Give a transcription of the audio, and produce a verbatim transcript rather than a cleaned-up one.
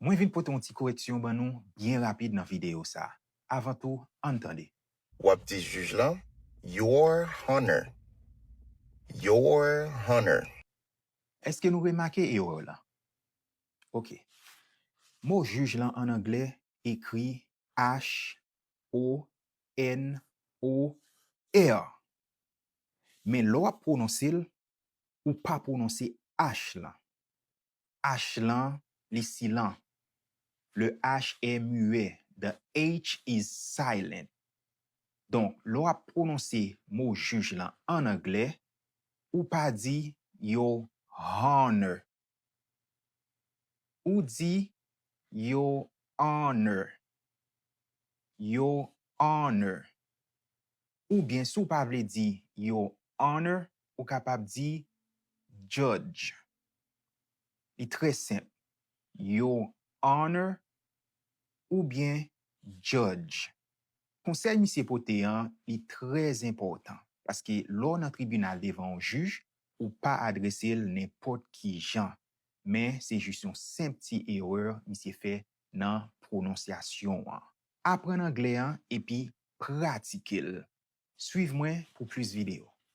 Mwen vin pote yon ti koreksyon ban nou byen rapid nan videyo sa. Avan tou, ann tande. W ap di jij lan, Your Honor. Your Honor. Èske nou remake erè lan? Ok. Mo jij lan ann anglè ekri H O N O R. Men lè w ap pwononse l, ou pa pwononse H lan. H lan, li silan. Le H est muet. The H is silent. Donk, lè w ap pwononse mo jij lan ann anglè, ou pa di Your Honor. Ou di Your Honor. Your Honor. Oubyen si w pa vle di Your Honor, ou kapab di Judge. Li trè senp. Your Honor oubyen Judge. Konsèy misye pote an, li trè enpòtan, paske lè w nan tribinal devan yon jij, ou pa adrese l nenpòt ki jan, men se jis yon senp ti erè misye fè nan pwononsyasyon an. Aprann anglè an epi pratike l. Swiv mwen pou plis videyo.